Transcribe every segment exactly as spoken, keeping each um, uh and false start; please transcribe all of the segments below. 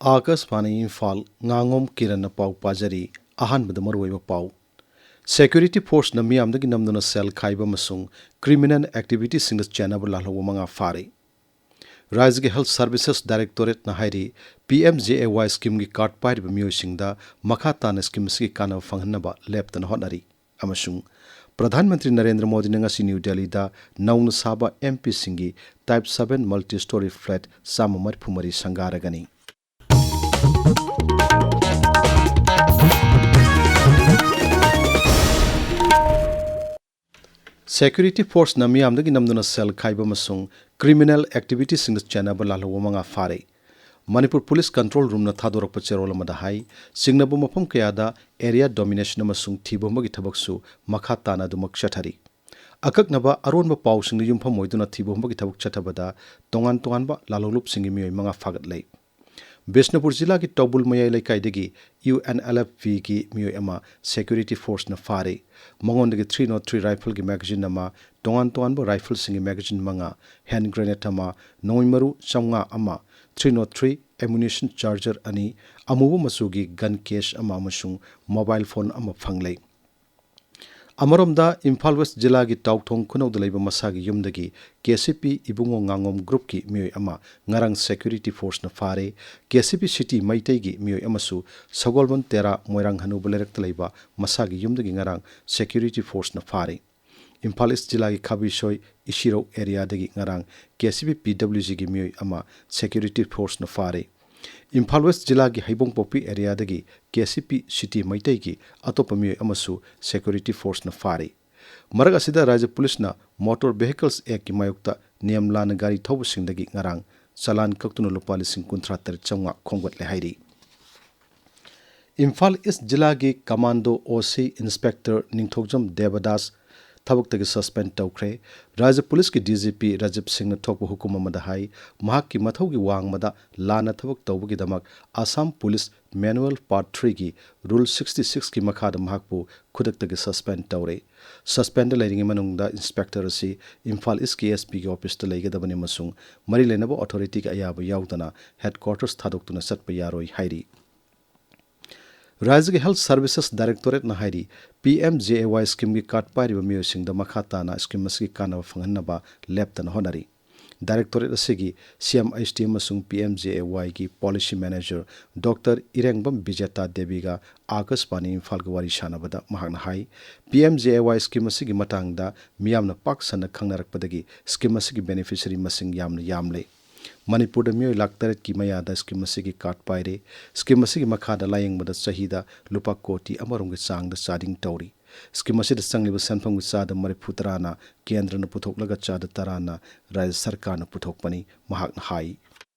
ꯑꯥꯀꯥꯁꯕꯥꯅꯤ ꯏꯝꯐꯥꯜ, ꯉꯥꯉꯣꯝ ꯀꯤꯔꯟꯅ ꯄꯥꯎ ꯄꯥꯖꯔꯤ꯫ ꯑꯍꯥꯟꯕꯗ ꯃꯔꯨꯑꯣꯏꯕ ꯄꯥꯎ꯫ ꯁꯦꯀ꯭ꯌꯨꯔꯤꯇꯤ ꯐꯣꯔꯁꯅ ꯃꯤꯌꯥꯝꯗꯒꯤ ꯅꯝꯗꯨꯅ ꯁꯦꯜ ꯈꯥꯏꯕ ꯑꯃꯁꯨꯡ ꯀ꯭ꯔꯤꯃꯤꯅꯦꯜ ꯑꯦꯛꯇꯤꯚꯤꯇꯤꯁꯤꯡꯗ ꯆꯦꯟꯅꯕ ꯂꯥꯜꯍꯧꯕ ꯃꯉꯥ ꯐꯥꯔꯦ꯫ ꯔꯥꯖ꯭ꯌꯒꯤ ꯍꯦꯜꯊ ꯁꯔꯚꯤꯁꯦꯁ ꯗꯥꯏꯔꯦꯛꯇꯣꯔꯦꯠꯅ ꯍꯥꯏꯔꯤ, ꯄꯤ ꯑꯦꯝ ꯖꯦ ꯑꯦ ꯋꯥꯏ ꯁ꯭ꯀꯤꯝꯒꯤ ꯀꯥꯔꯗ ꯄꯥꯏꯔꯤꯕ ꯃꯤꯑꯣꯏꯁꯤꯡꯗ ꯃꯈꯥ ꯇꯥꯅ ꯁ꯭ꯀꯤꯝ ꯑꯁꯤꯒꯤ ꯀꯥꯟꯅꯕ ꯐꯪꯍꯟꯅꯕ ꯂꯦꯞꯇꯅ ꯍꯣꯠꯅꯔꯤ꯫ ꯑꯃꯁꯨꯡ ꯄ꯭ꯔꯙꯥꯟ ꯃꯟꯇ꯭ꯔꯤ ꯅꯔꯦꯟꯗ꯭ꯔ ꯃꯣꯗꯤꯅ ꯉꯁꯤ ꯅ꯭ꯌꯨ ꯗꯦꯜꯂꯤꯗ ꯅꯧꯅ ꯁꯥꯕ ꯑꯦꯝ ꯄꯤꯁꯤꯡꯒꯤ type seven multi story flat ꯆꯥꯝꯃ ꯃꯔꯤꯐꯨ ꯃꯔꯤ ꯁꯪꯒꯥꯔꯒꯅꯤ꯫ ꯁꯦꯀ꯭ꯌꯨꯔꯤꯇꯤ ꯐꯣꯔꯁꯅ ꯃꯤꯌꯥꯝꯗꯒꯤ ꯅꯝꯗꯨꯅ ꯁꯦꯜ ꯈꯥꯏꯕ ꯑꯃꯁꯨꯡ ꯀ꯭ꯔꯤꯃꯤꯅꯦꯜ ꯑꯦꯛꯇꯤꯚꯤꯇꯤꯁꯤꯡꯗ ꯆꯦꯟꯅꯕ ꯂꯥꯜꯍꯧꯕ ꯃꯉꯥ ꯐꯥꯔꯦ꯫ ꯃꯅꯤꯄꯨꯔ ꯄꯨꯂꯤꯁ ꯀꯟꯇ꯭ꯔꯣꯜ ꯔꯨꯝꯅ ꯊꯥꯗꯣꯔꯛꯄ ꯆꯦꯔꯣꯜ ꯑꯃꯗ ꯍꯥꯏ, ꯆꯤꯡꯅꯕ ꯃꯐꯝ ꯀꯌꯥꯗ ꯑꯦꯔꯤꯌꯥ ꯗꯣꯃꯤꯅꯦꯁꯟ ꯑꯃꯁꯨꯡ ꯊꯤꯕ ꯍꯨꯝꯕꯒꯤ ꯊꯕꯛꯁꯨ ꯃꯈꯥ ꯇꯥꯅ ꯑꯗꯨꯃꯛ ꯆꯠꯊꯔꯤ꯫ ꯑꯀꯛꯅꯕ ꯑꯔꯣꯟꯕ ꯄꯥꯎꯁꯤꯡꯗ ꯌꯨꯝꯐꯝ ꯑꯣꯏꯗꯨꯅ ꯊꯤꯕ ꯍꯨꯝꯕꯒꯤ ꯊꯕꯛ ꯆꯠꯊꯕꯗ ꯇꯣꯉꯥꯟ ꯇꯣꯉꯥꯟꯕ ꯂꯥꯜꯍꯧꯂꯨꯞꯁꯤꯡꯒꯤ ꯃꯤꯑꯣꯏ ꯃꯉꯥ ꯐꯥꯒꯠꯂꯦ꯫ ꯕꯤꯁꯅꯨꯄꯨꯔ ꯖꯤꯂꯥꯒꯤ ꯇꯧꯕꯨꯜ ꯃꯌꯥꯏ ꯂꯩꯀꯥꯏꯗꯒꯤ ꯌꯨ ꯑꯦꯟ ꯑꯦꯜ ꯑꯦꯐ ꯄꯤꯒꯤ ꯃꯤꯑꯣꯏ ꯑꯃ ꯁꯦꯀ꯭ꯌꯨꯔꯤꯇꯤ ꯐꯣꯔꯁꯅ ꯐꯥꯔꯦ꯫ ꯃꯉꯣꯟꯗꯒꯤ ꯊ꯭ꯔꯤ ꯅꯣꯠ ꯊ꯭ꯔꯤ ꯔꯥꯏꯐꯜꯒꯤ ꯃꯦꯒꯥꯖꯤꯟ ꯑꯃ, ꯇꯣꯉꯥꯟ ꯇꯣꯉꯥꯟꯕ ꯔꯥꯏꯐꯜꯁꯤꯡꯒꯤ ꯃꯦꯒꯥꯖꯤꯟ ꯃꯉꯥ, ꯍꯦꯟ ꯒ꯭ꯔꯦꯅꯦꯗ ꯑꯃ, ꯅꯣꯡꯃꯩ ꯃꯔꯨ ꯆꯥꯝꯃꯉꯥ ꯑꯃ, ꯊ꯭ꯔꯤ ꯅꯣꯠ ꯊ꯭ꯔꯤ ꯑꯦꯃꯨꯅꯤꯁꯟ ꯆꯥꯔꯖꯔ ꯑꯅꯤ, ꯑꯃꯨꯕ ꯃꯆꯨꯒꯤ ꯒꯟ ꯀꯦꯁ ꯑꯃ ꯑꯃꯁꯨꯡ ꯃꯣꯕꯥꯏꯜ ꯐꯣꯟ ꯑꯃ ꯐꯪꯂꯦ꯫ ꯑꯃꯔꯣꯝꯗ, ꯏꯝꯐꯥꯜ ꯋꯦꯁ ꯖꯤꯂꯥꯒꯤ ꯇꯥꯎꯊꯣꯡ ꯈꯨꯅꯧꯗ ꯂꯩꯕ ꯃꯁꯥꯒꯤ ꯌꯨꯝꯗꯒꯤ ꯀꯦ ꯁꯤ ꯄꯤ ꯏꯕꯨꯡꯉꯣ ꯉꯥꯉꯣꯝ ꯒ꯭ꯔꯨꯞꯀꯤ ꯃꯤꯑꯣꯏ ꯑꯃ ꯉꯔꯥꯡ ꯁꯦꯀ꯭ꯌꯨꯔꯤꯇꯤ ꯐꯣꯔꯁꯅ ꯐꯥꯔꯦ꯫ ꯀꯦ ꯁꯤ ꯄꯤ ꯁꯤꯇꯤ ꯃꯩꯇꯩꯒꯤ ꯃꯤꯑꯣꯏ ꯑꯃꯁꯨ ꯁꯒꯣꯜꯕꯟ ꯇꯦꯔꯥ ꯃꯣꯏꯔꯥꯡ ꯍꯅꯨꯕ ꯂꯩꯔꯛꯇ ꯂꯩꯕ ꯃꯁꯥꯒꯤ ꯌꯨꯝꯗꯒꯤ ꯉꯔꯥꯡ ꯁꯦꯀ꯭ꯌꯨꯔꯤꯇꯤ ꯐꯣꯔꯁꯅ ꯐꯥꯔꯦ꯫ ꯏꯝꯐꯥꯜ ꯏꯁ ꯖꯤꯂꯥꯒꯤ ꯈꯥꯕꯩꯁꯣꯏ ꯏꯁꯤꯔꯧ ꯑꯦꯔꯤꯌꯥꯗꯒꯤ ꯉꯔꯥꯡ ꯀꯦ ꯁꯤ ꯄꯤ ꯄꯤ ꯗꯕ꯭ꯂꯤꯎ ꯖꯤꯒꯤ ꯃꯤꯑꯣꯏ ꯑꯃ ꯁꯦꯀ꯭ꯌꯨꯔꯤꯇꯤ ꯐꯣꯔꯁꯅ ꯐꯥꯔꯦ꯫ ꯏꯝꯐꯥꯜ ꯋꯦꯁ ꯖꯤꯂꯥꯒꯤ ꯍꯩꯕꯣꯡꯄꯣꯛꯄꯤ ꯑꯦꯔꯤꯌꯥꯗꯒꯤ ꯀꯦ ꯁꯤ ꯄꯤ ꯁꯤꯇꯤ ꯃꯩꯇꯩꯒꯤ ꯑꯇꯣꯞꯄ ꯃꯤꯑꯣꯏ ꯑꯃꯁꯨ ꯁꯦꯀ꯭ꯌꯨꯔꯤꯇꯤ ꯐꯣꯔꯁꯅ ꯐꯥꯔꯤ꯫ ꯃꯔꯛ ꯑꯁꯤꯗ, ꯔꯥꯖ꯭ꯌ ꯄꯨꯂꯤꯁꯅ ꯃꯣꯇꯣꯔ ꯚꯦꯍꯤꯀꯜꯁ ꯑꯦꯛꯀꯤ ꯃꯥꯌꯣꯛꯇ ꯅꯤꯌꯝ ꯂꯥꯟꯅ ꯒꯥꯔꯤ ꯊꯧꯕꯁꯤꯡꯗꯒꯤ ꯉꯔꯥꯡ ꯆꯂꯥꯟ ꯀꯛꯇꯨꯅ ꯂꯨꯄꯥ ꯂꯤꯁꯤꯡ ꯀꯨꯟꯊ꯭ꯔꯥ ꯇꯔꯦꯠ ꯆꯥꯝꯃꯉꯥ ꯈꯣꯝꯒꯠꯂꯦ ꯍꯥꯏꯔꯤ꯫ ꯏꯝꯐꯥꯜ ꯏꯁ ꯖꯤꯂꯥꯒꯤ ꯀꯃꯥꯟꯗꯣ ꯑꯣ ꯁꯤ ꯏꯟꯁꯄꯦꯛꯇꯔ ꯅꯤꯡꯊꯧꯖꯝ ꯗꯦꯕꯗꯥꯁ ꯊꯕꯛꯇꯒꯤ ꯁꯁꯄꯦꯟ ꯇꯧꯈ꯭ꯔꯦ꯫ ꯔꯥꯖ꯭ꯌ ꯄꯨꯂꯤꯁꯀꯤ ꯗꯤ ꯖꯤ ꯄꯤ ꯔꯥꯖꯤꯕ ꯁꯤꯡꯅ ꯊꯣꯛꯄ ꯍꯨꯀꯨꯝ ꯑꯃꯗ ꯍꯥꯏ, ꯃꯍꯥꯛꯀꯤ ꯃꯊꯧꯒꯤ ꯋꯥꯡꯃꯗ ꯂꯥꯟꯅ ꯊꯕꯛ ꯇꯧꯕꯒꯤꯗꯃꯛ Assam police Manual Part three ꯒꯤ Rule sixty six ꯀꯤ ꯃꯈꯥꯗ ꯃꯍꯥꯛꯄꯨ ꯈꯨꯗꯛꯇꯒꯤ suspend ꯇꯧꯔꯦ꯫ Suspend ꯗ ꯂꯩꯔꯤꯉꯩ ꯃꯅꯨꯡꯗ inspector ꯑꯁꯤ ꯏꯝꯐꯥꯜ East ꯀꯤ S P ꯒꯤ office ꯇ ꯂꯩꯒꯗꯕꯅꯤ ꯑꯃꯁꯨꯡ ꯃꯔꯤ ꯂꯩꯅꯕ authority ꯒꯤ ꯑꯌꯥꯕ ꯌꯥꯎꯗꯅ headquarters ꯊꯥꯗꯣꯛꯇꯨꯅ ꯆꯠꯄ ꯌꯥꯔꯣꯏ ꯍꯥꯏꯔꯤ꯫ ꯔꯥꯖ꯭ꯌꯒꯤ Health Services Directorate ꯅ ꯍꯥꯏꯔꯤ, P M J A Y scheme ꯒꯤ card ꯄꯥꯏꯔꯤꯕ ꯃꯤꯑꯣꯏꯁꯤꯡꯗ ꯃꯈꯥ ꯇꯥꯅ scheme ꯑꯁꯤꯒꯤ ꯀꯥꯟꯅꯕ ꯐꯪꯍꯟꯅꯕ ꯂꯦꯞꯇꯅ ꯍꯣꯠꯅꯔꯤ꯫ Directorate ꯑꯁꯤꯒꯤ C M H T ꯃꯁꯨꯡ P M J A Y ꯒꯤ policy manager Doctor ꯏꯔꯦꯡꯕꯝ ꯕꯤꯖꯦꯇꯥ ꯗꯦꯕꯤꯒ ꯑꯥꯀꯥꯁꯕꯥꯅꯤ ꯏꯝꯐꯥꯜꯒ ꯋꯥꯔꯤ ꯁꯥꯟꯅꯕꯗ ꯃꯍꯥꯛꯅ ꯍꯥꯏ, P M J A Y scheme ꯑꯁꯤꯒꯤ ꯃꯇꯥꯡꯗ ꯃꯤꯌꯥꯝꯅ ꯄꯥꯛ ꯁꯟꯅ ꯈꯪꯅꯔꯛꯄꯗꯒꯤ scheme ꯑꯁꯤꯒꯤ beneficiary ꯃꯁꯤꯡ ꯌꯥꯝꯅ ꯌꯥꯝꯂꯦ꯫ ꯃꯅꯤꯄꯨꯔꯗ ꯃꯤꯑꯣꯏ ꯂꯥꯈ ꯇꯔꯦꯠꯀꯤ ꯃꯌꯥꯗ scheme ꯑꯁꯤꯒꯤ card ꯄꯥꯏꯔꯦ꯫ Scheme ꯑꯁꯤꯒꯤ ꯃꯈꯥꯗ ꯂꯥꯌꯦꯡꯕꯗ ꯆꯍꯤꯗ ꯂꯨꯄꯥ ꯀꯣꯇꯤ ꯑꯃꯔꯣꯝꯒꯤ ꯆꯥꯡꯗ ꯆꯥꯗꯤꯡ ꯇꯧꯔꯤ꯫ Scheme ꯑꯁꯤꯗ ꯆꯪꯂꯤꯕ ꯁꯦꯟꯐꯝꯒꯤ ꯆꯥꯗ ꯃꯔꯤꯐꯨ ꯇꯔꯥꯅ ꯀꯦꯟꯗ꯭ꯔꯅ ꯄꯨꯊꯣꯛꯂꯒ ꯆꯥꯗ ꯇꯔꯥꯅ ꯔꯥꯖ꯭ꯌ ꯁꯔꯀꯥꯔꯅ ꯄꯨꯊꯣꯛꯄꯅꯤ, ꯃꯍꯥꯛꯅ ꯍꯥꯏ꯫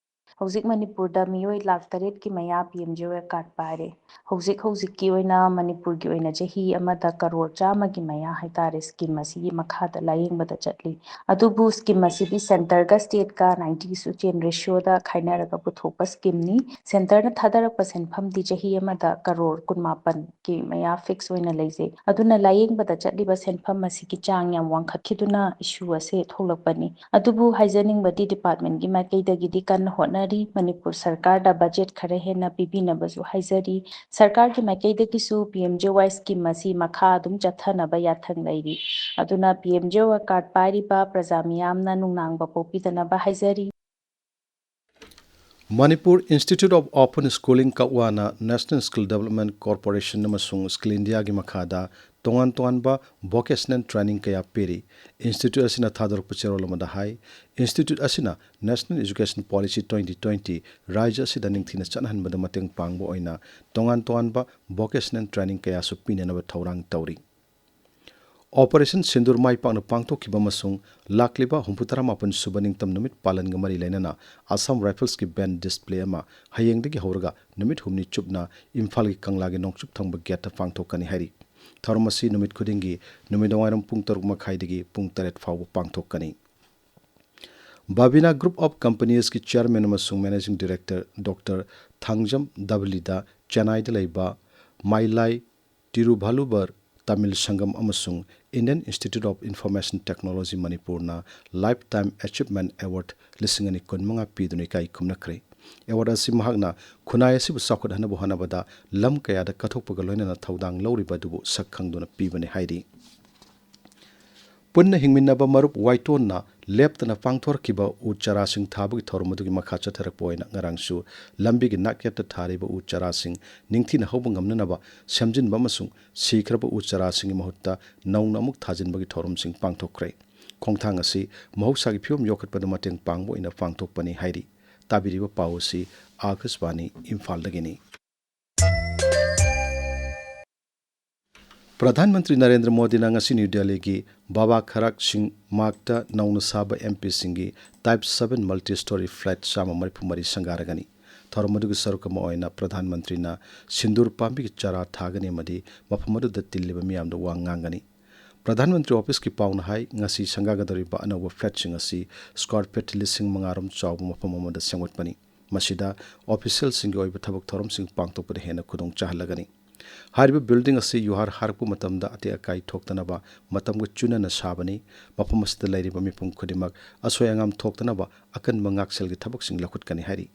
ꯍꯧꯖꯤꯛ ꯃꯅꯤꯄꯨꯔꯗ ꯃꯤꯑꯣꯏ ꯂꯥꯈ ꯇꯔꯦꯠꯀꯤ ꯃꯌꯥ P M J A Y card ꯄꯥꯏꯔꯦ꯫ ꯍꯧꯖꯤꯛ ꯍꯧꯖꯤꯛꯀꯤ ꯑꯣꯏꯅ ꯃꯅꯤꯄꯨꯔꯒꯤ ꯑꯣꯏꯅ ꯆꯍꯤ ꯑꯃꯗ ꯀꯔꯣꯔ ꯆꯥꯝꯃꯒꯤ ꯃꯌꯥ ꯍꯥꯏꯇꯥꯔꯦ scheme ꯑꯁꯤꯒꯤ ꯃꯈꯥꯗ ꯂꯥꯌꯦꯡꯕꯗ ꯆꯠꯂꯤ꯫ ꯑꯗꯨꯕꯨ scheme ꯑꯁꯤꯗꯤ centre ꯒ state ꯀ ninety to ten ratio ꯗ ꯈꯥꯏꯅꯔꯒ ꯄꯨꯊꯣꯛꯄ scheme ꯅꯤ꯫ Centre ꯅ ꯊꯥꯗꯔꯛꯄ ꯁꯦꯟꯐꯝꯗꯤ ꯆꯍꯤ ꯑꯃꯗ ꯀꯔꯣꯔ ꯀꯨꯟꯃꯥꯄꯟ ꯀꯤ ꯃꯌꯥ fix ꯑꯣꯏꯅ ꯂꯩꯖꯩ꯫ ꯑꯗꯨꯅ ꯂꯥꯌꯦꯡꯕꯗ ꯆꯠꯂꯤꯕ ꯁꯦꯟꯐꯝ ꯑꯁꯤꯒꯤ ꯆꯥꯡ ꯌꯥꯝ ꯋꯥꯡꯈꯠꯈꯤꯗꯨꯅ issue ꯑꯁꯦ ꯊꯣꯛꯂꯛꯄꯅꯤ꯫ ꯑꯗꯨꯕꯨ ꯍꯥꯏꯖꯅꯤꯡꯕꯗꯤ department ꯀꯤ ꯃꯥꯏꯀꯩꯗꯒꯤꯗꯤ ꯀꯟꯅ ꯍꯣꯠꯅꯔꯤ꯫ ꯃꯅꯤꯄꯨꯔ ꯁꯔꯀꯥꯔꯗ budget ꯈꯔ ꯍꯦꯟꯅ ꯄꯤꯕꯤꯅꯕꯁꯨ ꯍꯥꯏꯖꯔꯤ꯫ ꯁꯔꯀꯥꯔꯒꯤ ꯃꯥꯏꯀꯩꯗꯒꯤꯁꯨ P M J A Y scheme ꯑꯁꯤ ꯃꯈꯥ ꯑꯗꯨꯝ ꯆꯠꯊꯅꯕ ꯌꯥꯊꯪ ꯂꯩꯔꯤ꯫ ꯑꯗꯨꯅ P M J A Y card ꯄꯥꯏꯔꯤꯕ ꯄ꯭ꯔꯖꯥ ꯃꯤꯌꯥꯝꯅ ꯅꯨꯡꯅꯥꯡꯕ ꯄꯣꯛꯄꯤꯗꯅꯕ ꯍꯥꯏꯖꯔꯤ꯫ Manipur Institute of Open Schooling ꯀꯛꯋꯥꯅ National Skill Development Corporation ꯑꯃꯁꯨꯡ Skill Indiaꯒꯤ ꯃꯈꯥꯗ ꯇꯣꯉꯥꯟ ꯇꯣꯉꯥꯟꯕ vocational training ꯀꯌꯥ ꯄꯤꯔꯤ꯫ Institute ꯑꯁꯤꯅ ꯊꯥꯗꯣꯔꯛꯄ ꯆꯦꯔꯣꯜ ꯑꯃꯗ ꯍꯥꯏ, Institute ꯑꯁꯤꯅ National Education Policy twenty twenty ꯔꯥꯖ꯭ꯌ ꯑꯁꯤꯗ ꯅꯤꯡꯊꯤꯅ ꯆꯠꯅꯍꯟꯕꯗ ꯃꯇꯦꯡ ꯄꯥꯡꯕ ꯑꯣꯏꯅ ꯇꯣꯉꯥꯟ ꯇꯣꯉꯥꯟꯕ vocational training ꯀꯌꯥꯁꯨ ꯄꯤꯅꯅꯕ ꯊꯧꯔꯥꯡ ꯇꯧꯔꯤ꯫ Operation ꯁꯤꯟꯗꯨꯔ ꯃꯥꯏ ꯄꯥꯛꯅ ꯄꯥꯡꯊꯣꯛꯈꯤꯕ ꯑꯃꯁꯨꯡ ꯂꯥꯛꯂꯤꯕ ꯍꯨꯝꯐꯨꯇꯔꯥ ꯃꯥꯄꯟ ꯁꯨꯕ ꯅꯤꯡꯇꯝ ꯅꯨꯃꯤꯠ ꯄꯥꯂꯟꯒ ꯃꯔꯤ ꯂꯩꯅꯅ Assam Riflesꯀꯤ band display ꯑꯃ ꯍꯌꯦꯡꯗꯒꯤ ꯍꯧꯔꯒ ꯅꯨꯃꯤꯠ ꯍꯨꯝꯅꯤ ꯆꯨꯞꯅ ꯏꯝꯐꯥꯜꯒꯤ ꯀꯪꯂꯥꯒꯤ ꯅꯣꯡꯆꯨꯞ ꯊꯪꯕ gateꯇ ꯄꯥꯡꯊꯣꯛꯀꯅꯤ ꯍꯥꯏꯔꯤ꯫ ꯊꯧꯔꯝ ꯑꯁꯤ ꯅꯨꯃꯤꯠ ꯈꯨꯗꯤꯡꯒꯤ ꯅꯨꯃꯤꯗꯥꯡꯋꯥꯏꯔꯝ ꯄꯨꯡ ꯇꯔꯨꯛ ꯃꯈꯥꯏꯗꯒꯤ ꯄꯨꯡ ꯇꯔꯦꯠ ꯐꯥꯎꯕ ꯄꯥꯡꯊꯣꯛꯀꯅꯤ꯫ ꯕꯥꯕꯤꯅꯥ Group of Companiesꯀꯤ Chairman ꯑꯃꯁꯨꯡ Managing Director Doctor ꯊꯥꯡꯖꯝ ꯗꯕꯂꯤꯗ ꯆꯦꯟꯅꯥꯏꯗ ꯂꯩꯕ ꯃꯥꯏꯂꯥꯏ ꯇꯤꯔꯨꯚꯥꯂꯨꯕꯔ ꯇꯥꯃꯤꯜ ꯁꯪꯒꯝ ꯑꯃꯁꯨꯡ Indian Institute of Information Technology ꯃꯅꯤꯄꯨꯔꯅ Lifetime Achievement Award ꯂꯤꯁꯤꯡ ꯑꯅꯤ ꯀꯨꯟꯃꯉꯥ ꯄꯤꯗꯨꯅ ꯏꯀꯥꯏ ꯈꯨꯝꯅꯈ꯭ꯔꯦ꯫ Award ꯑꯁꯤ ꯃꯍꯥꯛꯅ ꯈꯨꯟꯅꯥꯏ ꯑꯁꯤꯕꯨ ꯆꯥꯎꯈꯠꯍꯟꯅꯕ ꯍꯣꯠꯅꯕꯗ ꯂꯝ ꯀꯌꯥꯗ ꯀꯠꯊꯣꯛꯄꯒ ꯂꯣꯏꯅꯅ ꯊꯧꯗꯥꯡ ꯂꯧꯔꯤꯕ ꯑꯗꯨꯕꯨ ꯁꯛ ꯈꯪꯗꯨꯅ ꯄꯤꯕꯅꯤ ꯍꯥꯏꯔꯤ꯫ ꯄꯨꯟꯅ ꯍꯤꯡꯃꯤꯟꯅꯕ ꯃꯔꯨꯞ ꯋꯥꯏꯇꯣꯟꯅ ꯂꯦꯞꯇꯅ ꯄꯥꯡꯊꯣꯔꯛꯈꯤꯕ ꯎ ꯆꯥꯔꯥꯁꯤꯡ ꯊꯥꯕꯒꯤ ꯊꯧꯔꯝ ꯑꯗꯨꯒꯤ ꯃꯈꯥ ꯆꯠꯊꯔꯛꯄ ꯑꯣꯏꯅ ꯉꯔꯥꯡꯁꯨ ꯂꯝꯕꯤꯒꯤ ꯅꯥꯛꯌꯦꯠꯇ ꯊꯥꯔꯤꯕ ꯎ ꯆꯥꯔꯥꯁꯤꯡ ꯅꯤꯡꯊꯤꯅ ꯍꯧꯕ ꯉꯝꯅꯅꯕ ꯁꯦꯝꯖꯤꯟꯕ ꯑꯃꯁꯨꯡ ꯁꯤꯈ꯭ꯔꯕ ꯎ ꯆꯥꯔꯥꯁꯤꯡꯒꯤ ꯃꯍꯨꯠꯇ ꯅꯧꯅ ꯑꯃꯨꯛ ꯊꯥꯖꯤꯟꯕꯒꯤ ꯊꯧꯔꯝꯁꯤꯡ ꯄꯥꯡꯊꯣꯛꯈ꯭ꯔꯦ꯫ ꯈꯣꯡꯊꯥꯡ ꯑꯁꯤ ꯃꯍꯧꯁꯥꯒꯤ ꯐꯤꯕꯝ ꯌꯣꯛꯈꯠꯄꯗ ꯃꯇꯦꯡ ꯄꯥꯡꯕ ꯑꯣꯏꯅ ꯄꯥꯡꯊꯣꯛꯄꯅꯤ ꯍꯥꯏꯔꯤ꯫ ꯇꯥꯕꯤꯔꯤꯕ ꯄꯥꯎ ꯑꯁꯤ ꯑꯥꯀꯥꯁꯕꯥꯅꯤ ꯏꯝꯐꯥꯜꯗꯒꯤꯅꯤ꯫ ꯄ꯭ꯔꯙꯥꯟ ꯃꯟꯇ꯭ꯔꯤ ꯅꯔꯦꯟꯗ꯭ꯔ ꯃꯣꯗꯤꯅ ꯉꯁꯤ ꯅ꯭ꯌꯨ ꯗꯦꯜꯂꯤꯒꯤ ꯕꯥꯕꯥ ꯈꯔꯛ ꯁꯤꯡ ꯃꯥꯔꯒꯇ ꯅꯧꯅ ꯁꯥꯕ ꯑꯦꯝꯄꯤꯁꯤꯡꯒꯤ Type seven multi-storey flat ꯆꯥꯝꯃ ꯃꯔꯤꯐꯨ ꯃꯔꯤ ꯁꯪꯒꯥꯔꯒꯅꯤ꯫ ꯊꯧꯔꯝ ꯑꯗꯨꯒꯤ ꯁꯔꯨꯛ ꯑꯃ ꯑꯣꯏꯅ ꯄ꯭ꯔꯙꯥꯟ ꯃꯟꯇ꯭ꯔꯤꯅ ꯁꯤꯟꯗꯨꯔ ꯄꯥꯝꯕꯤꯒꯤ ꯆꯥꯔꯥ ꯊꯥꯒꯅꯤ ꯑꯃꯗꯤ ꯃꯐꯝ ꯑꯗꯨꯗ ꯇꯤꯜꯂꯤꯕ ꯃꯤꯌꯥꯝꯗ ꯋꯥ ꯉꯥꯡꯒꯅꯤ꯫ ꯄ꯭ꯔꯙꯥꯟ ꯃꯟꯇ꯭ꯔꯤ ꯑꯣꯐꯤꯁꯀꯤ ꯄꯥꯎꯅ ꯍꯥꯏ, ꯉꯁꯤ ꯁꯪꯒꯥꯒꯗꯧꯔꯤꯕ ꯑꯅꯧꯕ ꯐ꯭ꯂꯦꯠꯁꯤꯡ ꯑꯁꯤ ꯁ꯭ꯀ꯭ꯋꯥꯔ ꯐꯤꯠ ꯂꯤꯁꯤꯡ ꯃꯉꯥ ꯔꯣꯝ ꯆꯥꯎꯕ ꯃꯐꯝ ꯑꯃꯗ ꯁꯦꯝꯒꯠꯄꯅꯤ꯫ ꯃꯁꯤꯗ ꯑꯣꯐꯤꯁꯤꯌꯦꯜꯁꯤꯡꯒꯤ ꯑꯣꯏꯕ ꯊꯕꯛ ꯊꯧꯔꯝꯁꯤꯡ ꯄꯥꯡꯊꯣꯛꯄꯗ ꯍꯦꯟꯅ ꯈꯨꯗꯣꯡ ꯆꯥꯍꯜꯂꯒꯅꯤ꯫ ꯍꯥꯏꯔꯤꯕ ꯕꯤꯜꯗꯤꯡ ꯑꯁꯤ ꯌꯨꯍꯥꯔ ꯍꯥꯔꯛꯄ ꯃꯇꯝꯗ ꯑꯇꯦꯛ ꯑꯀꯥꯏ ꯊꯣꯛꯇꯅꯕ ꯃꯇꯝꯒ ꯆꯨꯅꯅ ꯁꯥꯕꯅꯤ꯫ ꯃꯐꯝ ꯑꯁꯤꯗ ꯂꯩꯔꯤꯕ ꯃꯤꯄꯨꯝ ꯈꯨꯗꯤꯡꯃꯛ ꯑꯁꯣꯏ ꯑꯉꯥꯝ ꯊꯣꯛꯇꯅꯕ ꯑꯀꯟꯕ ꯉꯥꯛꯁꯦꯜꯒꯤ ꯊꯕꯛꯁꯤꯡ ꯂꯧꯈꯠꯀꯅꯤ ꯍꯥꯏꯔꯤ꯫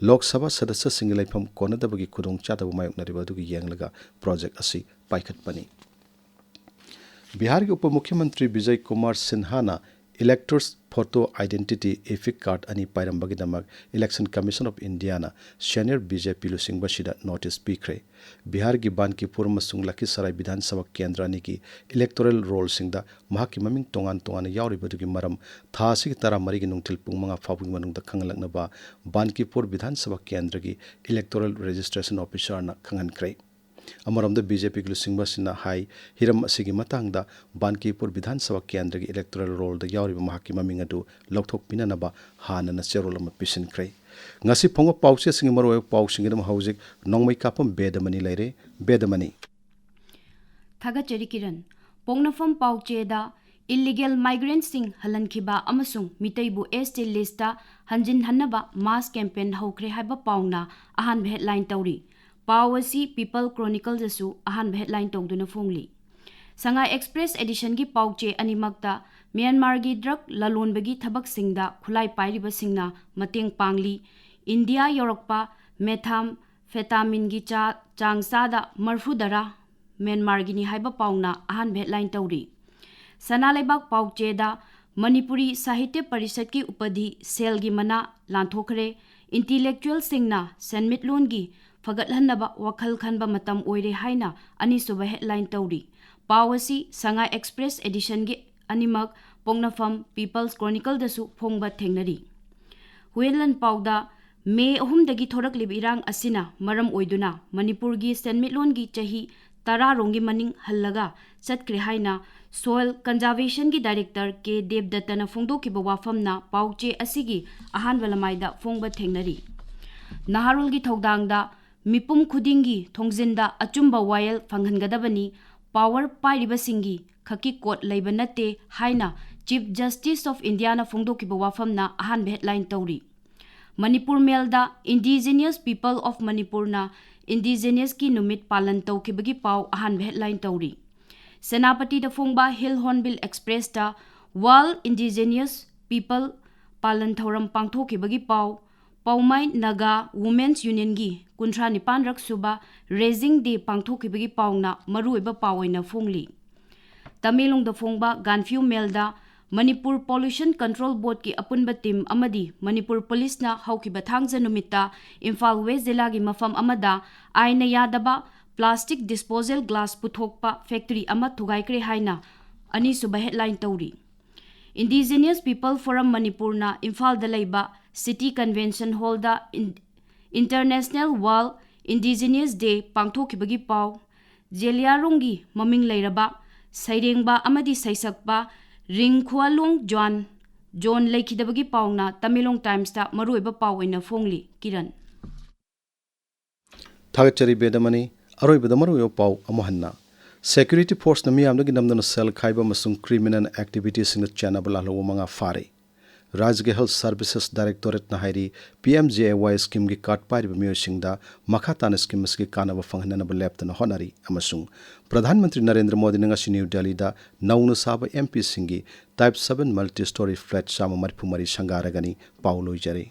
ꯂꯣꯛ ꯁꯚꯥ ꯁꯗꯁ꯭ꯌꯁꯤꯡꯒꯤ ꯂꯩꯐꯝ ꯀꯣꯟꯅꯗꯕꯒꯤ ꯈꯨꯗꯣꯡꯆꯥꯗꯕ ꯃꯥꯌꯣꯛꯅꯔꯤꯕ ꯑꯗꯨꯒꯤ ꯌꯦꯡꯂꯒ ꯄ꯭ꯔꯣꯖꯦꯛ ꯑꯁꯤ ꯄꯥꯏꯈꯠꯄꯅꯤ꯫ ꯕꯤꯍꯥꯔꯒꯤ ꯎꯄ ꯃꯨꯈ꯭ꯌꯃꯟꯇ꯭ꯔꯤ Bijay Kumar ꯁꯤꯟꯍꯥꯅ electors photo identity EPIC card ꯑꯅꯤ ꯄꯥꯏꯔꯝꯕꯒꯤꯗꯃꯛ Election Commission of Indiaꯅ senior BJP ꯂꯨꯆꯤꯡꯕꯁꯤꯗ ꯅꯣꯇꯤꯁ ꯄꯤꯈ꯭ꯔꯦ꯫ ꯕꯤꯍꯥꯔꯒꯤ ꯕꯥꯟꯀꯤꯄꯨꯔ ꯑꯃꯁꯨꯡ ꯂꯈꯤꯁꯔꯥꯏ ꯕꯤꯙꯥꯟ ꯁꯚꯥ ꯀꯦꯟꯗ꯭ꯔ ꯑꯅꯤꯒꯤ electoral rollꯁꯤꯡꯗ ꯃꯍꯥꯛꯀꯤ ꯃꯃꯤꯡ ꯇꯣꯉꯥꯟ ꯇꯣꯉꯥꯟꯅ ꯌꯥꯎꯔꯤꯕꯗꯨꯒꯤ ꯃꯔꯝ ꯊꯥ ꯑꯁꯤꯒꯤ ꯇꯔꯥꯃꯔꯤꯒꯤ ꯅꯨꯡꯊꯤꯜ ꯄꯨꯡ ꯃꯉꯥ ꯐꯥꯎꯕꯒꯤ ꯃꯅꯨꯡꯗ ꯈꯪꯍꯜꯂꯛꯅꯕ ꯕꯥꯟꯀꯤꯄꯨꯔ ꯕꯤꯙꯥꯟ ꯁꯚꯥ ꯀꯦꯟꯗ꯭ꯔꯒꯤ electoral registration officerꯅ ꯈꯪꯍꯟꯈ꯭ꯔꯦ꯫ ꯑꯃꯔꯣꯝꯗ BJP ꯂꯨꯆꯤꯡꯕꯁꯤꯅ ꯍꯥꯏ, ꯍꯤꯔꯝ ꯑꯁꯤꯒꯤ ꯃꯇꯥꯡꯗ ꯕꯥꯟꯀꯤꯄꯨꯔ ꯕꯤꯙꯥꯟ ꯁꯚꯥ ꯀꯦꯟꯗ꯭ꯔꯒꯤ electoral rollꯗ ꯌꯥꯎꯔꯤꯕ ꯃꯍꯥꯛꯀꯤ ꯃꯃꯤꯡ ꯑꯗꯨ ꯂꯧꯊꯣꯛꯄꯤꯅꯅꯕ ꯍꯥꯟꯅꯅ ꯆꯦꯔꯣꯜ ꯑꯃ ꯄꯤꯁꯤꯟꯈ꯭ꯔꯦ꯫ ꯉꯁꯤ ꯐꯣꯡꯕ ꯄꯥꯎꯆꯦꯁꯤꯡꯒꯤ ꯃꯔꯨꯑꯣꯏꯕ ꯄꯥꯎꯁꯤꯡꯒꯤꯗꯃꯛ ꯍꯧꯖꯤꯛ ꯅꯣꯡꯃꯩ ꯀꯥꯞꯐꯝ ꯕꯦꯗꯃꯅꯤ ꯂꯩꯔꯦ꯫ ꯕꯦꯗꯃꯅꯤ꯫ ꯊꯥꯒꯠꯆꯔꯤ ꯀꯤꯔꯟ꯫ ꯄꯣꯛꯅꯐꯝ ꯄꯥꯎꯆꯦꯗ Illegal migrantꯁꯤꯡ ꯍꯜꯍꯟꯈꯤꯕ ꯑꯃꯁꯨꯡ ꯃꯤꯇꯩꯕꯨ S T listꯇ ꯍꯟꯖꯤꯟꯍꯟꯅꯕ mass campaign ꯍꯧꯈ꯭ꯔꯦ ꯍꯥꯏꯕ ꯄꯥꯎꯅ ꯑꯍꯥꯟꯕ headline ꯇꯧꯔꯤ꯫ ꯄꯥꯎ ꯑꯁꯤ People Chronicleꯗꯁꯨ ꯑꯍꯥꯟꯕ headline ꯇꯧꯗꯨꯅ ꯐꯣꯡꯂꯤ꯫ ꯁꯉꯥꯏ Express editionꯒꯤ ꯄꯥꯎꯆꯦ ꯑꯅꯤꯃꯛꯇ ꯃ꯭ꯌꯥꯟꯃꯥꯔꯒꯤ drug ꯂꯂꯣꯟꯕꯒꯤ ꯊꯕꯛꯁꯤꯡꯗ ꯈꯨꯠꯂꯥꯏ ꯄꯥꯏꯔꯤꯕꯁꯤꯡꯅ ꯃꯇꯦꯡ ꯄꯥꯡꯂꯤ꯫ ꯏꯟꯗꯤꯌꯥ ꯌꯧꯔꯛꯄ methamphetamine ꯆꯥ-, ꯆꯥꯡ ꯆꯥꯗ ꯃꯔꯐꯨ ꯇꯔꯥ ꯃ꯭ꯌꯥꯟꯃꯥꯔꯒꯤꯅꯤ ꯍꯥꯏꯕ ꯄꯥꯎꯅ ꯑꯍꯥꯟꯕ headline ꯇꯧꯔꯤ꯫ ꯁꯅꯥ ꯂꯩꯕꯥꯛ ꯄꯥꯎꯆꯦꯗ ꯃꯅꯤꯄꯨꯔꯤ ꯁꯥꯍꯤꯇ꯭ꯌ ꯄꯔꯤꯁꯠꯀꯤ ꯎꯄꯥꯙꯤ ꯁꯦꯜꯒꯤ ꯃꯅꯥ ꯂꯥꯟꯊꯣꯛꯈ꯭ꯔꯦ, intellectualꯁꯤꯡꯅ ꯁꯦꯟꯃꯤꯠꯂꯣꯟꯒꯤ ꯐꯒꯠꯍꯟꯅꯕ ꯋꯥꯈꯜ ꯈꯟꯕ ꯃꯇꯝ ꯑꯣꯏꯔꯦ ꯍꯥꯏꯅ ꯑꯅꯤꯁꯨꯕ headline ꯇꯧꯔꯤ꯫ ꯄꯥꯎ ꯑꯁꯤ ꯁꯉꯥꯏ Express editionꯒꯤ ꯑꯅꯤꯃꯛ ꯄꯣꯛꯅꯐꯝ People's Chronicleꯗꯁꯨ ꯐꯣꯡꯕ ꯊꯦꯡꯅꯔꯤ꯫ ꯍꯨꯌꯦꯟꯂꯟ ꯄꯥꯎꯗ ꯃꯦ ꯑꯍꯨꯝꯗꯒꯤ ꯊꯣꯔꯛꯂꯤꯕ ꯏꯔꯥꯡ ꯑꯁꯤꯅ ꯃꯔꯝ ꯑꯣꯏꯗꯨꯅ ꯃꯅꯤꯄꯨꯔꯒꯤ ꯁꯦꯟꯃꯤꯠꯂꯣꯟꯒꯤ ꯆꯍꯤ ꯇꯔꯥ ꯔꯣꯝꯒꯤ ꯃꯅꯤꯡ ꯍꯜꯂꯒ ꯆꯠꯈ꯭ꯔꯦ ꯍꯥꯏꯅ Soil Conservationꯒꯤ director ꯀꯦ ꯗꯦꯕꯗꯠꯇꯅ ꯐꯣꯡꯗꯣꯛꯈꯤꯕ ꯋꯥꯐꯝꯅ ꯄꯥꯎꯆꯦ ꯑꯁꯤꯒꯤ ꯑꯍꯥꯟꯕ ꯂꯃꯥꯏꯗ ꯐꯣꯡꯕ ꯊꯦꯡꯅꯔꯤ꯫ ꯅꯍꯥꯔꯣꯜꯒꯤ ꯊꯧꯗꯥꯡꯗ ꯃꯤꯄꯨꯝ ꯈꯨꯗꯤꯡꯒꯤ ꯊꯣꯡꯖꯤꯟꯗ ꯑꯆꯨꯝꯕ ꯋꯥꯌꯦꯜ ꯐꯪꯍꯟꯒꯗꯕꯅꯤ, power ꯄꯥꯏꯔꯤꯕꯁꯤꯡꯒꯤ ꯈꯛꯀꯤ ꯀꯣꯠ ꯂꯩꯕ ꯅꯠꯇꯦ ꯍꯥꯏꯅ Chief Justice of Indiaꯅ ꯐꯣꯡꯗꯣꯛꯈꯤꯕ ꯋꯥꯐꯝꯅ ꯑꯍꯥꯟꯕ headline ꯇꯧꯔꯤ꯫ ꯃꯅꯤꯄꯨꯔ ꯃꯦꯜꯗ Indigenous People of Manipurꯅ Indigenousꯀꯤ ꯅꯨꯃꯤꯠ ꯄꯥꯂꯟ ꯇꯧꯈꯤꯕꯒꯤ ꯄꯥꯎ ꯑꯍꯥꯟꯕ headline ꯇꯧꯔꯤ꯫ ꯁꯦꯅꯥꯄꯇꯤꯗ ꯐꯣꯡꯕ Hill Hornbill Expressꯇ World Indigenous People ꯄꯥꯂꯟ ꯊꯧꯔꯝ ꯄꯥꯡꯊꯣꯛꯈꯤꯕꯒꯤ ꯄꯥꯎ, ꯄꯥꯎꯃꯥꯏ ꯅꯥꯒꯥ Women's Unionꯒꯤ ꯀꯨꯟꯊ꯭ꯔꯥ ꯅꯤꯄꯥꯟ ꯔꯛ ꯁꯨꯕ Raising Day ꯄꯥꯡꯊꯣꯛꯈꯤꯕꯒꯤ ꯄꯥꯎꯅ ꯃꯔꯨꯑꯣꯏꯕ ꯄꯥꯎ ꯑꯣꯏꯅ ꯐꯣꯡꯂꯤ꯫ ꯇꯃꯦꯡꯂꯣꯡꯗ ꯐꯣꯡꯕ ꯒꯥꯟꯐꯤꯌꯨ ꯃꯦꯜꯗ ꯃꯅꯤꯄꯨꯔ Pollution Control Boardꯀꯤ ꯑꯄꯨꯟꯕ team ꯑꯃꯗꯤ ꯃꯅꯤꯄꯨꯔ ꯄꯨꯂꯤꯁꯅ ꯍꯧꯈꯤꯕ ꯊꯥꯡꯖ ꯅꯨꯃꯤꯠꯇ ꯏꯝꯐꯥꯜ West ꯖꯤꯂꯥꯒꯤ ꯃꯐꯝ ꯑꯃꯗ ꯑꯥꯏꯟꯅ ꯌꯥꯗꯕ plastic disposal glass ꯄꯨꯊꯣꯛꯄ factory ꯑꯃ ꯊꯨꯒꯥꯏꯈ꯭ꯔꯦ ꯍꯥꯏꯅ ꯑꯅꯤꯁꯨꯕ headline ꯇꯧꯔꯤ꯫ Indigenous People Forum ꯃꯅꯤꯄꯨꯔꯅ ꯏꯝꯐꯥꯜꯗ ꯂꯩꯕ City Convention Hallꯗ ꯏꯟ-, International World Indigenous Day ꯄꯥꯡꯊꯣꯛꯈꯤꯕꯒꯤ ꯄꯥꯎ, ꯖꯦꯂꯤꯌꯥꯡꯔꯣꯡꯒꯤ ꯃꯃꯤꯡ ꯂꯩꯔꯕ ꯁꯩꯔꯦꯡꯕ ꯑꯃꯗꯤ ꯁꯩꯁꯛꯄ ꯔꯤꯡꯈꯨꯋꯥꯂꯨꯡ ꯖꯣꯟ, ꯖꯣꯟ ꯂꯩꯈꯤꯗꯕꯒꯤ ꯄꯥꯎꯅ ꯇꯃꯦꯡꯂꯣꯡ Timesꯇ ꯃꯔꯨꯑꯣꯏꯕ ꯄꯥꯎ ꯑꯣꯏꯅ ꯐꯣꯡꯂꯤ꯫ ꯀꯤꯔꯟ꯫ ꯊꯥꯒꯠꯆꯔꯤ ꯕꯦꯗꯃꯅꯤ꯫ ꯑꯔꯣꯏꯕꯗ ꯃꯔꯨꯑꯣꯏꯕ ꯄꯥꯎ ꯑꯃꯨꯛ ꯍꯟꯅ꯫ ꯁꯦꯀ꯭ꯌꯨꯔꯤꯇꯤ ꯐꯣꯔꯁꯅ ꯃꯤꯌꯥꯝꯗꯒꯤ ꯅꯝꯗꯨꯅ ꯁꯦꯜ ꯈꯥꯏꯕ ꯑꯃꯁꯨꯡ ꯀ꯭ꯔꯤꯃꯤꯅꯦꯜ ꯑꯦꯛꯇꯤꯚꯤꯇꯤꯁꯤꯡꯗ ꯆꯦꯟꯅꯕ ꯂꯥꯜꯍꯧꯕ ꯃꯉꯥ ꯐꯥꯔꯦ꯫ ꯔꯥꯖ꯭ꯌꯒꯤ ꯍꯦꯜꯊ ꯁꯔꯚꯤꯁꯦꯁ ꯗꯥꯏꯔꯦꯛꯇꯣꯔꯦꯠꯅ ꯍꯥꯏꯔꯤ, ꯄꯤ ꯑꯦꯝ ꯖꯦ ꯑꯦ ꯋꯥꯏ ꯁ꯭ꯀꯤꯝꯒꯤ ꯀꯥꯔꯗ ꯄꯥꯏꯔꯤꯕ ꯃꯤꯑꯣꯏꯁꯤꯡꯗ ꯃꯈꯥ ꯇꯥꯅ ꯁ꯭ꯀꯤꯝ ꯑꯁꯤꯒꯤ ꯀꯥꯟꯅꯕ ꯐꯪꯍꯟꯅꯅꯕ ꯂꯦꯞꯇꯅ ꯍꯣꯠꯅꯔꯤ ꯑꯃꯁꯨꯡ ꯄ꯭ꯔꯙꯥꯟ ꯃꯟꯇ꯭ꯔꯤ ꯅꯔꯦꯟꯗ꯭ꯔ ꯃꯣꯗꯤꯅ ꯉꯁꯤ ꯅ꯭ꯌꯨ ꯗꯦꯜꯂꯤꯗ ꯅꯧꯅ ꯁꯥꯕ ꯑꯦꯝ ꯄꯤꯁꯤꯡꯒꯤ type seven multi story flat ꯆꯥꯝꯃ ꯃꯔꯤꯐꯨ ꯃꯔꯤ ꯁꯪꯒꯥꯔꯒꯅꯤ꯫ ꯄꯥꯎ ꯂꯣꯏꯖꯔꯦ꯫